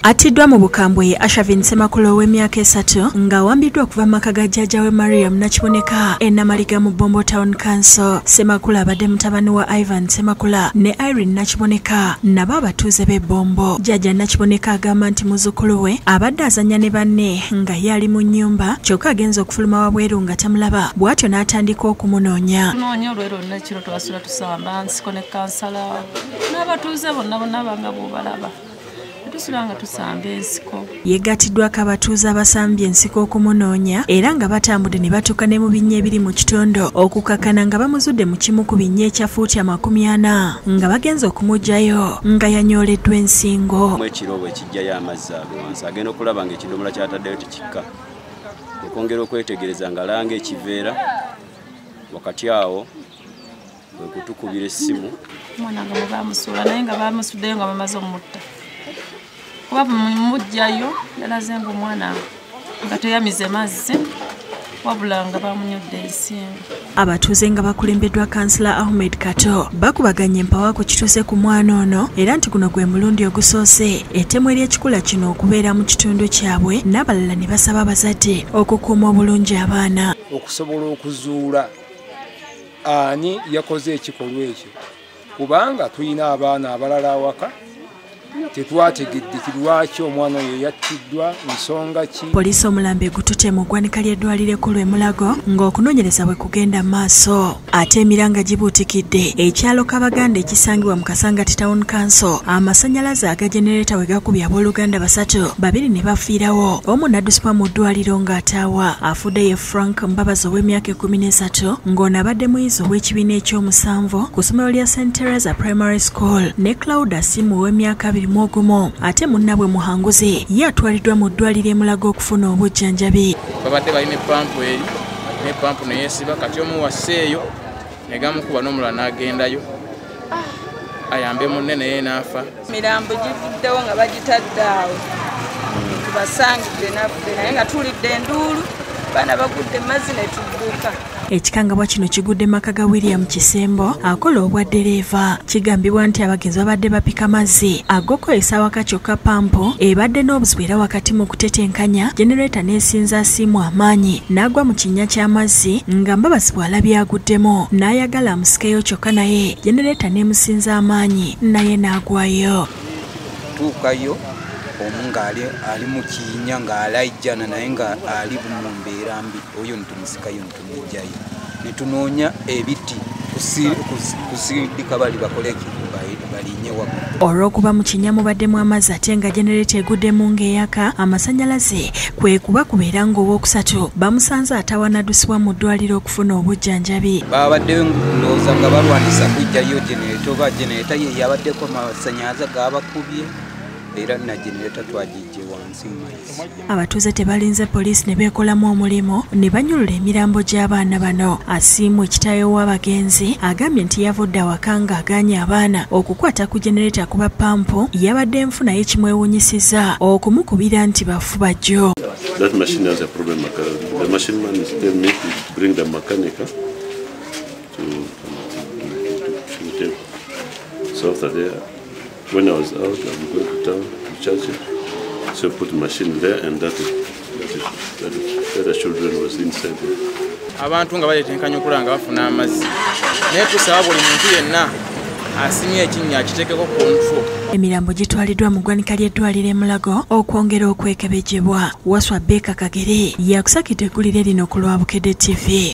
Attiddwa mu bukambwe ye Ashavin Ssemakula ow'emyaka 3 ng'awambiddwa okuva mu maka ga jjajja we Mariam Nakiboneka e Namaliga mu Bombo Town Council. Ssemakula abadde mutabani wa Ivan Ssemakula ne Irene Nakiboneka nabo abatuuze b'e Bombo. Jjajja Nakiboneka agamba nti muzzukulu we abadde azannya ne banne nga ye ali mu nnyumba, kyokka agenze okufuluma wabweru nga tamulaba, bw'atyo n'atandika okumunoonya. Tunoonya olwero lwonna ekiro twasula tusamba nsiko ne kansala n'abatuuze bonna bonna banga bw'obalaba. Tusula nga tusamba ensiko. Yeegatiddwako abatuuze abasambye ensiko okumunoonya era nga batambudde ne batuuka ne mu binnya ebiri mu kitundu okukakkana nga bamuzudde mu kimu ku binnya ekya fuuti 40 nga bagenze okumuggyayo nga yanyooleddwa ensingo. Ekiro bwe kijjayo amazzi ago wansi agenda okulaba ng'ekidomola ky'ataddeyo tekikka, okwongera okwetegereza nga langa ekiveera wakati awo kwe kutukubira essimu. Omwana nga bamusuula naye nga bamusuddeyo nga bamaze omutta. Kuba mujjayo yalaze ng'omwana nga teyamize mazzi wabula nga bamunyodde ensingo. Abatuuze nga bakulembeddwa Kansala Ahmed Kato bakubaganye empawa ku kituuse ku mwana ono era nti guno gwe mulundi ogusoose ettemu ery'ekikula kino okubeera mu kitundu kyabwe, n'abalala ne basaba abazadde okukuuma obulungi abaana. Okusobola okuzuula ani yakoze ekikolwa ekyo, kubanga tulina abaana abalala awaka tetwategedde lwaki omwana oyo yattiddwa, nsonga ki. Poliisi omulambo egutute mu ggwanika ly'eddwaliro ekkulu e Mulago ng'okunoonyereza bwe kugenda mu maaso. Ate emiranga gibuutikidde ekyalo Kabaganda ekisangibwa mu Kasangati Town Council, amasannyalaze aga genereeta we gakubye abooluganda 3, 2 ne bafiirawo, omu n'addusibwa mu ddwaliro ng'ataawa. Afudde ye Frank Mbabazi ow'emyaka 13 ng'ono abadde muyizi ow'ekibiina eky'omusanvu ku ssomero lya St Teresa Primary School, ne Claudia Simu ow'emyaka 21, ate munnabwe Muhanguzi ye atwaliddwa mu ddwaliro e Mulago okufuna obujjanjabi. Babadde balina epampu eri n'epampu neyeesiba, kati omu wasseeyo ne gamukuba n'omulala n'agendayo ayambe munne naye n'afa. Mirambo givuddewo nga bagitadde awo, tubasangidde naffe naye nga tulidde enduulu, baana bagudde mazzi ne tudduka. Ekikangabwa kino kigudde maka ga William Kisembo akola obwa ddereeva. Kigambibwa nti abagenzi babadde bapika mazzi ag'okukozesa awaka, kyokka pampu ebadde n'obuzibu era wakati mu kutetenkanya genereeta n'esinza Asiimu amaanyi n'agwa mu kinnya ky'amazzi nga Mbabazi bw'alabye aguddemu n'ayagala amusikeyo, kyokka naye genereeta n'emusinza amaanyi naye n'agwayo. Tuukayo omu ng'ali mu kinnya ng'alayijjana naye nga ali mu mbeera mbi, oyo nitumusikayo nitumuggyayo ne tunoonya ebiti kusindika bali bakoleki balinye waggulu. Olw'okuba mu kinnya mubaddemu amazzi ate nga genereeta eguddemu ng'eyaka, amasannyalaze kwe kuba kubeera ng'owookusatu bamusanze atawa n'addusibwa mu ddwaliro okufuna obujjanjabi. Babadde ndowooza nga balwanisa kuggyayo genereeta, oba genereeta ye yabaddeko amasannyalaze gaabakubye era na genereeta twagijje wansi mu mazzi. Abatuuze tebalinze poliisi ne beekolamu omulimu ne banyulula emirambo gy'abaana bano. Asiimu ekitaawe w'abagenzi agambye nti yavudde awaka ng'agaanye abaana okukwata ku genereeta kuba pampu yabadde nfu naye kimwewuunyisizza okumukubira nti bafu bajjo. That machine has a problem. The machine man is telling me to bring the mechanic to them. So after there, when I was out, I'm going to town to charge it. So I put the machine there, and that the children was inside there. Abantu nga baletenkanya okulaba nga bafuna amazzi, naye tusaba buli muntu yenna asimye ekinnya akiteekeko ku nfu. Emirambo gitwaliddwa mu ggwanika ly'eddwaliro e Mulago okwongera okwekebejjebwa. Waswa Beka Kagere yakusakidde eggulire lino ku lwa Bukedde TV.